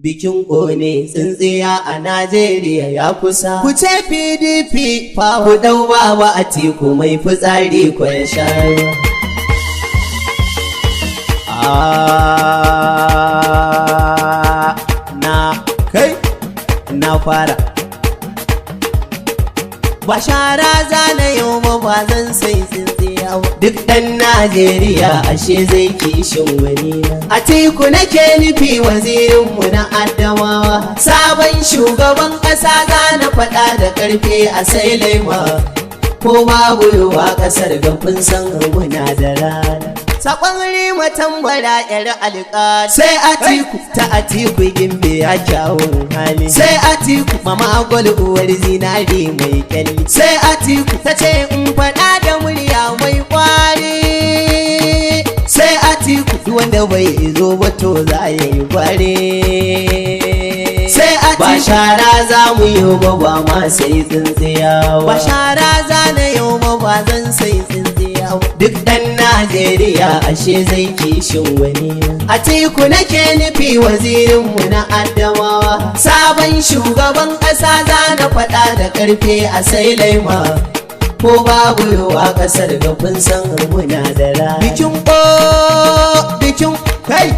Bikin ƙone tsintsiya a Najeriya ya kusa. Ku ce PDP fa, ku dau Baba Atiku mai fitsari ko ya sha ruwa. Ah, na kai na fara. Ba shara zana yau ba, ba zan sai tsintsiya ba. Duk ɗan Najeriya ashe zai kishin wani na. Atiku nake nufi, wazirinmu na Adamawa. Sabon shugaban ƙasa za na faɗa da ƙarfe a sai laima. Ko babu ruwa ƙasar ga kun san muna da rana. Sakon Rima Tambara yar alƙali. Sai Atiku ta Atiku, gimbe ya kyawun hali. Sai Atiku, mama gwal uwar zinari mai kyalli. Sai Atiku, ta ce in faɗa da murya mai kwari. Sai Atiku, duk wanda bai zo ba to za ya yi gware. Sai Atiku, ba shara za mu yi ba, ba ma sai tsintsiya ba. Shara za na yi ba, ba zan sai tsintsiya ba. Duk ɗan Najeriya ashe zai kishin wani. Atiku nake nufi, wazirinmu na Adamawa. Sabon shugaban ƙasa za na faɗa da ƙarfe a sai laima. Ko babu ruwa ƙasar ga kun san muna da rana. Bikin ko bikin kai.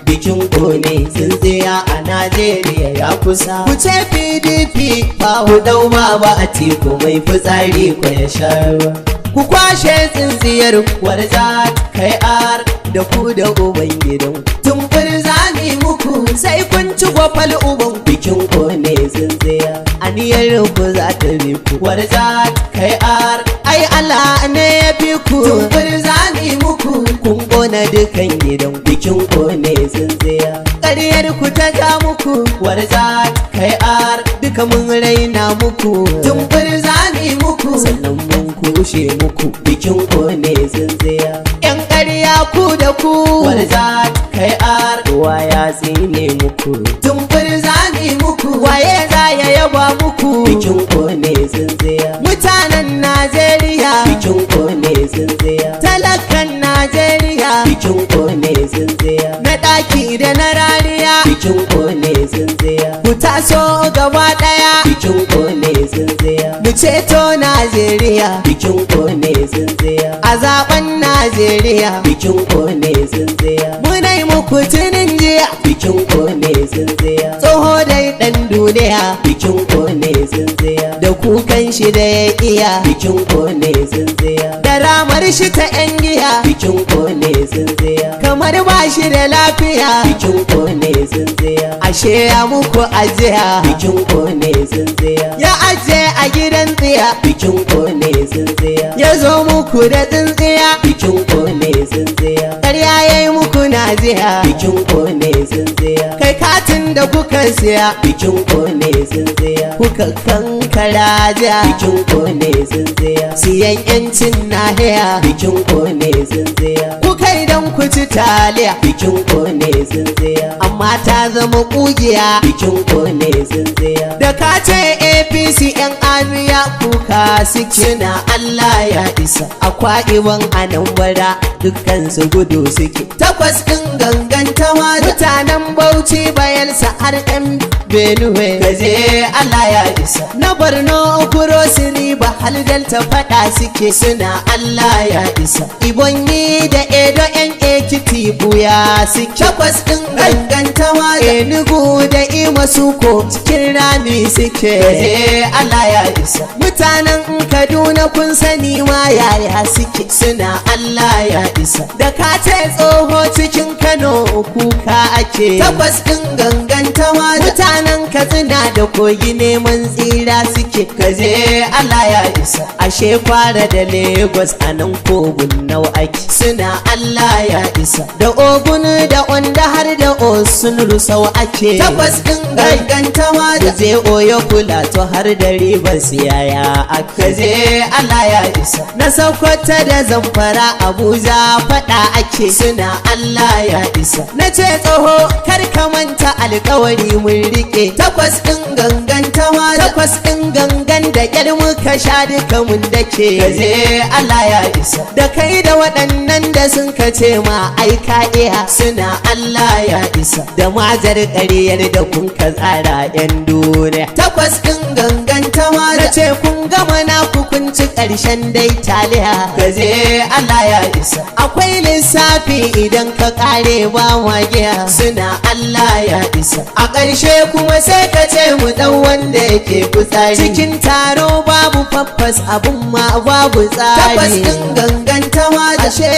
Bikin ƙone tsintsiya a Najeriya ya kusa. Ku ce PDP fa, ku dau Baba Atiku mai fitsari ko ya sha ruwa. Ku kwashe tsintsiyar warza kai ar da ku da uban gidan. Tumbur zami muku sai kun ci gwafal uban. Bikin ƙone tsintsiya. Aniyar ku za ta bi ku. Warza kai ar ai Allah ne ya fi ku. Tumbur zami muku kun kona dukan gidan. Bikin ƙone tsintsiya. Ƙaryar ku ta ja muku. Warza kai ar duka mun raina muku. Tumbur zami muku sannan mun kushe muku. Bikin ƙone tsintsiya. Yan ƙarya ku da ku. Warza kai ar wa ya tsine muku. Tumbur zami muku waye za ya yaba muku. Bikin ƙone tsintsiya. Mutanen Najeriya. Bikin ƙone tsintsiya. Talakan Najeriya. Bikin ƙone tsintsiya. Na ɗaki da na rariya. Bikin ƙone tsintsiya. Ku taso gaba ɗaya. Bikin ƙone tsintsiya. Mu ceto Najeriya. Bikin ƙone tsintsiya. A zaben Najeriya. Bikin ƙone tsintsiya. Muna yi muku tunin jiya. Bikin ƙone tsintsiya. Tsoho dai ɗan duniya. Bikin ƙone tsintsiya. Da kukan shi da ya iya. Bikin ƙone tsintsiya. Da ramar shi ta 'yan giya. Bikin ƙone tsintsiya. Kamar ba shi da lafiya. Bikin ƙone tsintsiya. Ashe ya muku ajiya. Bikin ƙone tsintsiya. Ya ajiye a gidan tsiya. Bikin ƙone tsintsiya. Ya zo muku da tsintsiya. Bikin ƙone tsintsiya. Ƙarya ya yi muku naziya. Bikin ƙone tsintsiya. Kai katin da kuka siya. Bikin ƙone tsintsiya. Kuka kankara jiya. Bikin ƙone tsintsiya. Siyan yancin nahiya. Bikin ƙone tsintsiya. Kuka idan ku ci taliya. Bikin ƙone tsintsiya. Amma ta zama ƙugiya. Bikin ƙone tsintsiya. Da ka ce APC, yan amiya kuka suke suna Allah ya isa. Akwa Ibom, Anambra, dukkan su gudu suke. Takwas ɗin gangantawa, mutanen Bauchi, Bayelsa, har ɗan Benue. Gaje Allah ya isa. Na Borno, Cross River har Delta, faɗa suke suna Allah ya isa. Ibonyi da Edo, yan Ekiti buya suke. Takwas ɗin gangantawa, Enugu da Imo suko cikin rami suke. Gaje Allah ya isa. Mutanen Kaduna kun sani ma yaya suke suna Allah ya isa. Da ka ce tsoho cikin Kano, kuka ake. Takwas ɗin gangantawa, mutanen Katsina da Kogi neman tsira suke. Kaje Allah ya isa. Ashe Kwara da Lagos a nan kogun nau ake suna Allah ya isa. Da Ogun da Ondo har da Osun, rusau ake. Takwas ɗin gangantawa, da je Oyo, Plateau har da Rivers, yaya aka je Allah ya isa. Na Sokoto da Zamfara, Abuja faɗa ake suna Allah ya isa. Na ce tsoho kar ka manta alkawari mun rike. Takwas ɗin gangantawa, takwas ɗin gangan. Da ƙyar muka sha duka mun dake. Kaje Allah ya isa. Da kai da waɗannan da sun kace ma ai ka iya, suna Allah ya isa. Da majar ƙaryar da kun ka tsara 'yan duniya. Takwas ɗin ganganta ma na ce kun gama naku, kun ci ƙarshen dai taliya. Kaje Allah ya isa. Akwai lissafi idan ka ƙare ba magiya, suna Allah ya isa. A ƙarshe kuma sai ka ce mu ɗan wanda yake fitsari. Cikin taro babu faffas, abun ma babu tsari. Takwas ɗin ganganta ma da ashe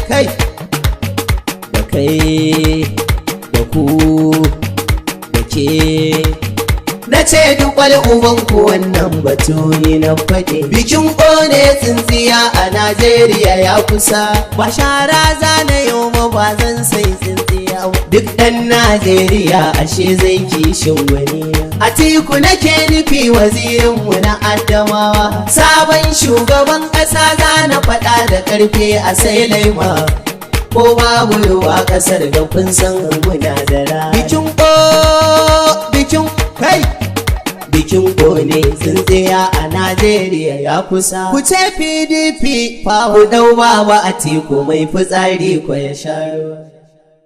kai da kai da ku da ke. Na ce duk wani ubanku, wannan batu ni na faɗi. Bikin ƙone tsintsiya a Najeriya ya kusa. Ba shara za na yau ba, ba zan sai tsintsiya ba. Duk ɗan Najeriya ashe zai kishin wani. Atiku nake nufi, wazirinmu na Adamawa. Sabon shugaban ƙasa za na faɗa da ƙarfe a sai laima. Ko babu ruwa ƙasar da kun san muna da rana. Bikin ko bikin kai bikin kone tsintsiya a Najeriya ya kusa. Ku ce PDP fa, ku dau Baba Atiku mai fitsari ko ya sha ruwa.